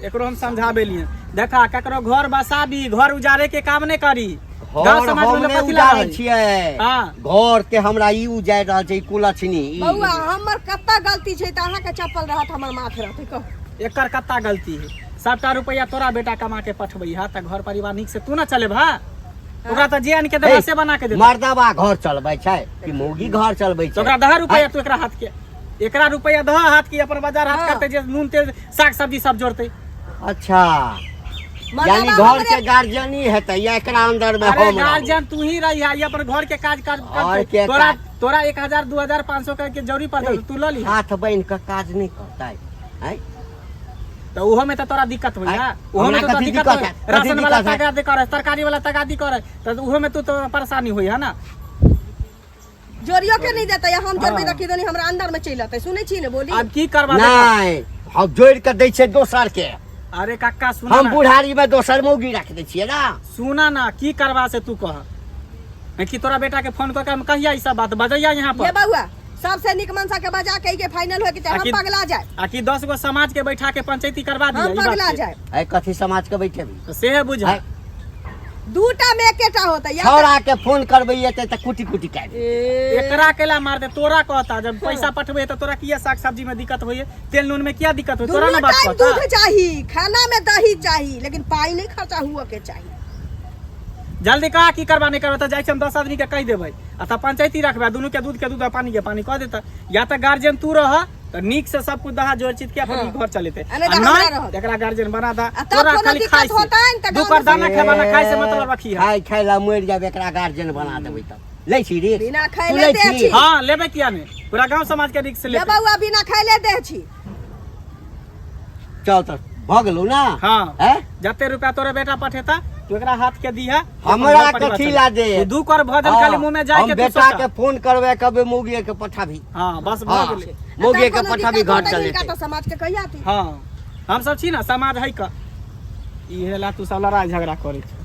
एकरो हम समझाबेलिए। देखा, ककरो घर बसाबी, घर उजाड़े के काम नहीं करी। गाँव घर समाज में हम लोग नहि कथी ला उजाड़ै रहै? छियै। हाँ। घर के हमरा ई उजाड़ि रहल छै, ई कुलक्षणी ई। बौआ, हमर कत्ता गलती छै तऽ अहाँके चप्पल रहत, हमर माथ रहतै, कहू। एकर कत्ता गलती है? सबटा रुपया तोरा बेटा कमा के पठबै है, तऽ घर परिवार नीक से तू ना चलेबा। ओकरा तऽ जे आनि के देबा से बना के देतौ। मर्दबा घर चलबै छै कि मौगी घर चलबै तऽ छै? ओकरा दहा रुपया, तू एकरा हाथ के, एकरा रुपया दहा हाथ के, अपन बाजार हाथ हाँ। करते, जे नून तेल साग सब्जी सब जोड़ते। अच्छा, मर्दबा यानी घर हमरे- के गार्जियनी हेतै या एकरा अंदर में अरे हम रहब? गार्जियन तू ही रही है, ये अपन घर के काज कर और करते। के तोरा काज? तोरा 1000, 2000, 500 के जरूरी पड़तै तऽ तू लऽ ली। हाथ बान्हि कऽ काज नहि करतै आँय? तऽ ओहो में तऽ तोरा दिक्कत होई आँय? है, ओहो में हमरा तऽ तोरा कथी दिक्कत दिक्कत होई। है? कथी राशन वाला दिक्कत है? तगादी करे, तरकारी वाला तगादी करे, तऽ ओहो में तू तो परेशानी होई है ना। जोड़ियो के नहीं देतै, हम जोड़बै। हाँ। तऽ किदनी हमरा अंदर में चलि अतै, सुनै छी ने बोली? आब की करबा देखो। नहि, हम जोड़ि कऽ दै छियै दोसर के। अरे कक्का, सुना हम ना। बुढ़ारी में दोसर मौगी राखि दै छियै ना। सुना ना, की करबा से तू कह कि तोरा बेटा के फोन कऽ के हम कहिया ई सब बात बजैया यहाँ ये पर। बउआ, सबसे नीक मनसा के बजा के के फाइनल होय के चाही। हम पगला जाए। आ कि 10 गो समाज के बैठा के पंचायती करवा दिया हम ई बात पगला के। जाए। आइ कथी समाज के बैठेबी? तऽ सेहे बुझ। आँय? दूटा में एकेटा होतै या छौड़ा के फोन करबै एतै तऽ कुटी कुटी काटि देतै। ए, एकरा केला मार दे, तोरा कहता जब पैसा पठबे तऽ तोरा किया साग सब्जी में दिक्कत होइए, तेल नून में किया दिक्कत होइए, तोरा दुनू ना बात टाइम कहता। दूध चाही, खाना में दही चाही, लेकिन पाई नहीं खर्चा हुआ के चाही। जल्दी कहा की करबा, नहीं करबा तऽ जाइ छी हम 10 आदमी के कहि देबै आ तऽ पंचायती रखबै, दुनू के दूध के दूध आ पानी के पानी कऽ देतै। या तऽ गार्जियन तू रह तऽ नीक से सब कुछ दहा जोड़ चित के अपन हाँ। घर चलेते। आ नहीं आ तऽ हमरा नहीं रहत। तऽ एकरा गार्जियन बना दा। आ तब तोरा कोनो खाली दिक्कत खाइ से होतनि तऽ दू गाँवमे कर दाना खेबा ना, खाइ से मतलब रखी है। खाइ खाइ ला मरि जाब, एकरा गार्जियन बना देबै तब लै छी रिक्स? बिना तू खैले लै दे छी? छी। हाँ, लेबै किया नहि, पूरा गांव समाज के रिक्स ये लेबै। बउआ, बिना खैले दे छी। चल तऽ भऽ गेलौ ना? हाँ। हैं? जते रुपया तोरे बेटा पठेता, तू एकरा हाथ के दीहा। हमरा कथी ला दे? तू दू कर भोजन खाली मुंह में जाय हम के तू बेटा सोचा। के फोन करबै, कहबै मौगिए के पठाबी। हाँ, बस भऽ हाँ। गेलै। मौगिए के तब कोनो पठाबी, दिक्कत घर होतै चलेतै। हिनका तऽ समाज के कहिया ती। हाँ, हम सब छी ना, समाज है का। इहे ला तू सब लड़ाई झगड़ा करै छी।